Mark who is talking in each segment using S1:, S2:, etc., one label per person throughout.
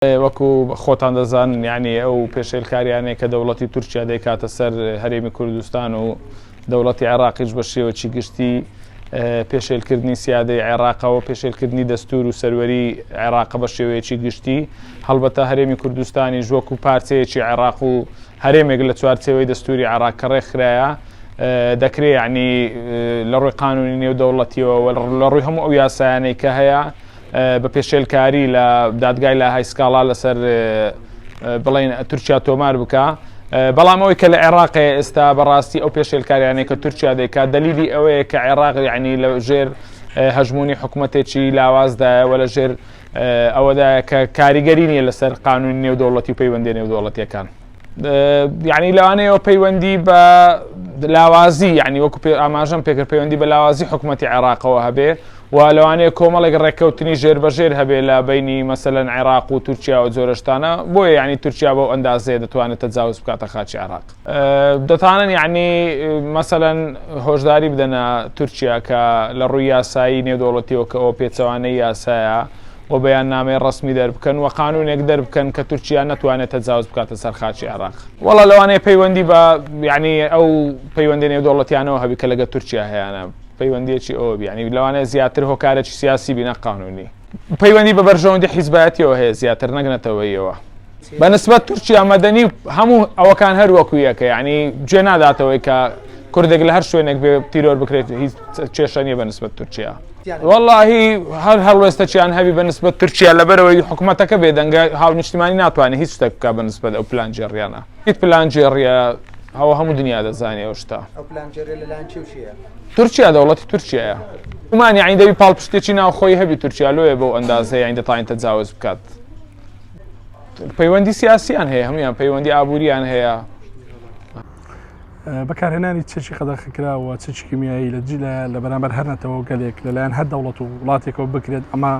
S1: وەکو خۆتان دەزانن یعنی ئەو پێشێلکاریانەی کە دەوڵەتی تورکیا دەیکاتە سەر هەرێمی کوردستان و دەوڵەتی عێراقیش بە شێوەکی گشتی پێشێلکردنی سیادەی عێراقەوە پێشێلکردنی دەستور و سەروەری عێراقە بە شێوەیەکی گشتی هەڵبەتە هەرێمی کوردستانیش وەکو پارچەیەکی عێراق و هەرێمێک لە چوارچێوەی دەستوری عێراق کە ڕێکخرایە دەکرێ یعنی لە ڕووی قانونی نێودەوڵەتیەوە لە ڕووی هەموو ئەو یاسایانەی کە هەیە بە پێشێلکاری لە دادگای لاهای سکاڵا لەسەر بڵین تورکیا تۆمار بکە بەڵام ئەوەی کە لە عێراق ئێستا بەڕاستی ئەو پێشێلکاریانەی کە تورکیا دەیکات دلیلی ئەوەیە کە عێراق یعنی لە ژێر هەژمونی حکوومەتێکی لاوازدایە و لە ژێر ئەوەدایە کە کاریگەری نییە لەسەر قانونی نێودەوڵەتی و پەیوەندی نێودەوڵەتیەکان. یعنی لەوانەیەوە پەیوەندی بە لاوازی یعنی وەکو پێ ئاماژەم پێکرد پەیوەندی بە لاوازی حکوومەتتی عێراقەوە هەبێ و لەوانەیە کۆمەڵێک ڕێککەوتنی ژێربەژێر هەبێ لە بینی مەسەلەن عێراق و تورکیا و جۆرەشتانە بۆیە یعنی تورکیا بەو ئەندازەیە دەتوانێت تەجاوز بکاتە خاچی عێراق دەتانن یعنی مەسەلەن هۆشداری بدەنە تورکیا کە لە ڕووی یاسایی نێودەوڵەتیەوە کە ئەوە پێچەوانەی یاسایە و بەیاننامەی ڕەسمی دەربکەن و قانونێک دەربکەن کە تورکیا نەتوانێت تەجاوز بکاتە سەر خاکی عێراق. وەڵا لەوانەیە پەیوەندی بە یعنی ئەو پەیوەندی نێودەوڵەتیانەوە هەبی کە لەگە تورکیا هەیانە پەیوەندیەکی ئەوە بی یعنی لەوانەیە زیاتر هۆکارێکی سیاسی بی نەک قانونی پەیوەندی بە بەرژەوەندی حیزبایەتیەوە هەیە زیاتر نەک نەتەوەیەوە. بە نسبەت تورکیا مەدەنی هەموو ئەوەکان هەر وەکو یەکە یعنی جێ ناداتەوەی کە کوردێک لە هەر شوێنێک بێ تیرۆر بکرێت هیچ کێشە نییە بە نسبەت تورکیا. وەڵاهی هەر هەڵوێستەکیان هەبی بە نسبەت تورکیا لەبەرەوەی حکوومەتەکە بێدەنگە هاونیشتیمانی ناتوانێت هیچ شتێک بکە بە نسبەت ئەو پلانگێڕیانە هیچ پلانگێڕیە ئەوە هەموو دنیا دەزانێ ئەو شتە.
S2: ئەو پلانگێڕیە لەلایەن کێ و کێیە؟
S1: تورکیا دەوڵەتی تورکیایە. گومان یعنی دەبی پاڵپشتێکی ناوخۆی هەبی تورکیا لۆیە بەو ئەندازەیە یعنی دەتوانێت تەجاوز بکات. پەیوەندی سیاسیان هەیە هەمویان پەیوەندی ئابووریان هەیە.
S3: بەکارهێنانی چەکی قەدەخەکراو و چەکی کیمیایی لە جلە لە بەرامبەر هەر نەتەوە و گەلێک لەلایەن هەر دەوڵەت و وڵاتێکەوە بکرێت ئەمە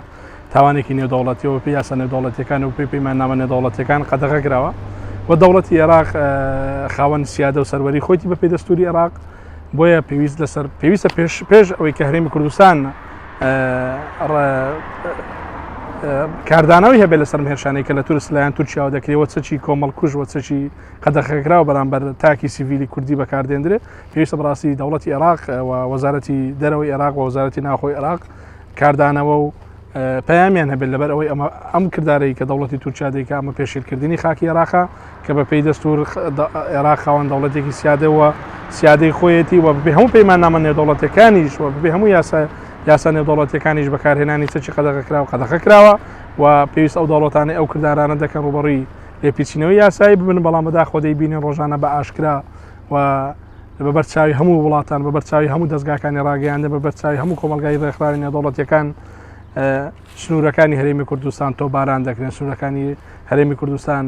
S3: تاوانێکی نێودەوڵەتیەوە پێی یاسا نێودەوڵەتیەکان و پێی پەیماننامە نێودەوڵەتیەکان قەدەغە کراوە و دەوڵەتی عێراق خاوەن سیادە و سەروەری خۆیتی بە پێی دەستوری عێراق بۆیە پێویست لەسەر پێویستە پێش پێش ئەوەی کە هەرێمی کوردستان کاردانەوەی هەبێت لەسەر هێرشانەی کە لە تورس لایەن تورکیاوە دەکرێەوە چەکی کۆمەڵکوژ وە چەکی قەدەخەکراو بەرامبەر تاکی سیڤیلی کوردی بەکاردێندرێ پێویستە بەڕاستی دەوڵەتی عێراق و وەزارەتی دەرەوەی عێراق و وەزارەتی ناوخۆی عێراق کاردانەوە و پەیامیان هەبێت لەبەر ئەوەی ئەمە ئەم کردارەی کە دەوڵەتی تورکیا دەیکا ئەمە پێشێلکردنی خاکی عێراقە کە بە پێی دەستور عێراق خاوەن دەوڵەتێکی سیادە و سیادەی خۆیەتی و بەپێی هەموو پەیماننامە نێودەوڵەتەکانیش و بەپێی هەموو یاسا یاسا نێودەوڵەتیەکانیش بەکارهێنانی چەکی قەدەغەکراو قەدەغە کراوە و پێویست ئەو دەوڵەتانەی ئەو کردارانە دەکەن ڕووبەڕووی لێپیچینەوەی یاسایی ببن، بەڵام بەداخەوە دەیبینین ڕۆژانە بە ئاشکرا و بە بەر چاوی هەموو وڵاتان بە بەر چاوی هەموو دەزگاکانی ڕاگەیاندن بە بەر چاوی هەموو کۆمەڵگای ڕێکخراوی نێودەوڵەتیەکان سنوورەکانی هەرێمی کوردستان تۆپباران دەکرێن سنوورەکانی هەرێمی کوردستان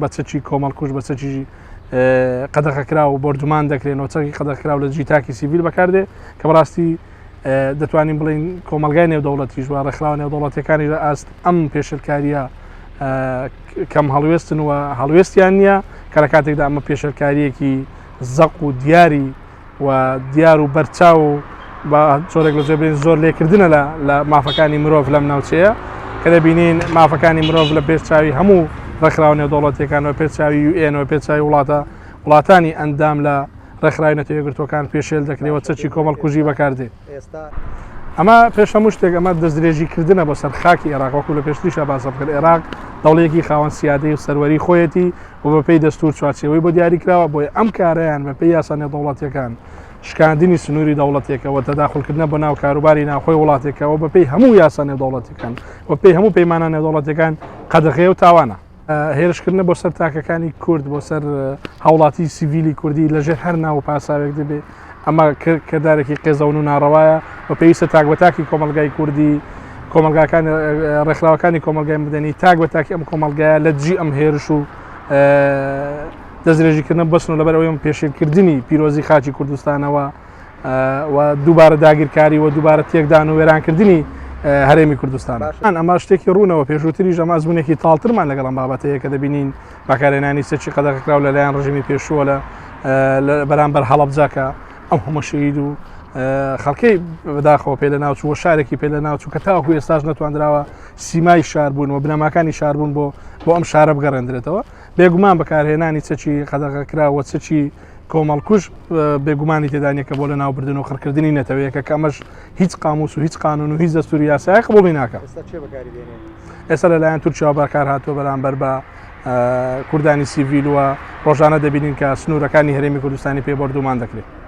S3: بە چەکی کۆمەڵکوژ بە چەکی قەدەغەکراو و بۆردومان دەکرێن و چەکی قەدەغەکراو لە دژی تاکی سیڤیل بەکاردێ کە بەڕاستی دەتوانین بڵین کۆمەلگای نێودەوڵەتیش و ڕێکخراوە نێودەوڵەتیەکانی لە ئاست ئەم پێشلکاریە کەم هەڵوێستن و هەڵوێستیان نییە کە لە کاتێکدا ئەمە پێشلکاریەکی زەق و دیاری و دیار و بەرچاو و بە جۆرێک لە جۆرێک زۆر لێکردنە لە لە مافەکانی مرۆڤ لەم ناوچەیە کە دەبینین مافەکانی مرۆڤ لە پێش چاوی هەموو ڕێکخراوە نێودەوڵەتیەکان و پێش چاوی یوئێن و پێش چاوی وڵاتە وڵاتانی ئەندام لە ڕێکخراوی نەتەوە یەکگرتووەکان پێشێل دەکرێت و چەکی کۆمەڵکوژی بەکاردێ. ئەمە پێش هەموو شتێک ئەمە دەستدرێژی کردنە بۆ سەر خاکی عێراق وەکو لە پێشتریشا باسم کرد عێراق دەوڵەتێکی خاوەن سیادەی و سەروەری خۆیەتی و بەپێی دەستور چوارچێوەی بۆ دیاری کراوە بۆیە ئەم کارەیان بەپێی یاسا نێودەوڵەتیەکان شکاندنی سنووری دەوڵەتێکە و تەداخلکردنە بۆ ناو کاروباری ناوخۆی وڵاتێکەوە بەپێی هەموو یاسا نێودەوڵەتیەکان و پێی هەموو پەیمانە نێودەوڵەتیەکان قەدەغەیە و تاوانە. هێرشکردنە بۆ سەر تاکەکانی کورد بۆ سەر هاوڵاتی سیڤیلی کوردی لەژێر هەر ناو و پاساوێک دەبێ ئەمە کردارێکی قێزەون و ناڕەوایە و پێویستە تاک بە تاکی کۆمەلگای کوردی کۆمەلگاکان ڕێکخراوەکانی کۆمەلگای مدەنی تاک بە تاکی ئەم کۆمەلگایە لە دژی ئەم هێرش و دەستدرێژیکردن بەسن و لەبەر ئەوەی پێشێلکردنی پیرۆزی خاکی کوردستانەوە و دووبارە داگیرکاری و دووبارە تێکدان و وێرانکردنی هەرێمی کوردستان ئەمە شتێکی ڕوونەوە پێشووتریش ئەمە ئەزمونێکی تاڵترمان لەگەڵ ئەم بابەتەیە کە دەبینین بەکارهێنانی چەکی قەدەغەکراو لەلایەن ڕژیمی پێشووە لە بەرامبەر هەڵەبجە کە ئەم هەموو شەهید و خەڵکەی بەداخەوە پێ لە ناوچوو و شارێکی پێ لە ناوچوو کە تاوەکو ئێستاش نەتواندراوە سیمای شاربوون و بنەماکانی شاربوون بۆ بۆ ئەم شارە بگەڕێندرێتەوە. بێگومان بەکارهێنانی چەکی قەدەغەکرا و چەکی کۆمەڵکوژ بێگومانی تێدا نییە کە بۆ لەناوبردن و قڕکردنی نەتەوەیەکە کە ئەمەش هیچ قاموس و هیچ قانون و هیچ دەستوری یاسای قبوڵی ناکە.
S2: ئێستا کێ بەکاری دێنێ؟
S3: ئێستا لەلایەن تورکیاوە بەکار هاتووە بەرامبەر بە کوردانی سیڤیل و ڕۆژانە دەبینین کە سنوورەکانی هەرێمی کوردستانی پێ بۆردومان دەکرێت.